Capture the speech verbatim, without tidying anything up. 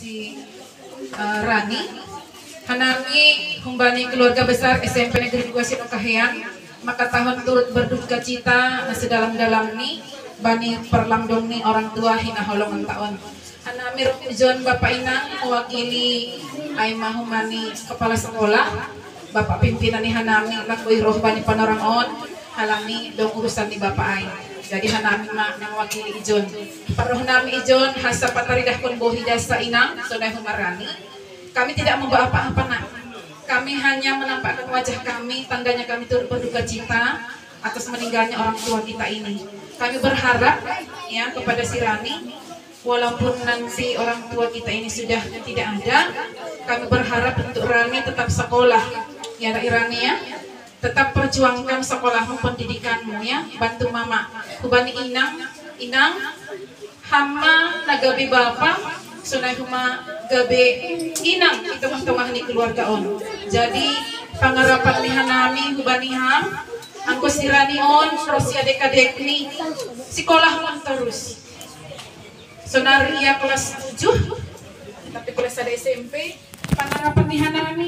Eh, Rani, hanami humbani keluarga besar S M P Negeri dua Sinokahean, maka tahun turut berduka cita sedalam-dalam ni bani perlamdong ni orang tua hinaholongan taon. Hanami ro ijon Bapak Inang mewakili ai mahumbani kepala sekolah, Bapak pimpinan ni hanami lakui roh bani panorang on, halani dong urusan ni Bapak ai. Jadi hanami ma nang wakili ijon. Paroh nami ijon hasa pataridahkon bohi dasa Inang sonai humarani. Kami tidak membawa apa-apa, Nak. Kami hanya menampakkan wajah kami, tandanya kami turut berduka cita atas meninggalnya orang tua kita ini. Kami berharap, ya, kepada si Rani, walaupun nanti orang tua kita ini sudah tidak ada, kami berharap untuk Rani tetap sekolah, ya, Rani, ya. Tetap perjuangkan sekolahmu, pendidikanmu, ya. Bantu mama. Humbani Inang, Inang, hama na gabe bapa, sonai huma gabe inang i tongah-tongah ni keluarga on. Jadi pangarapan ni hanami humbani ham, anggo si Rani on ro si adek-adek ni, sekolah on terus. Sonari ia kelas tujuh, tapi kelas sada S M P. Pangarapan ni hanami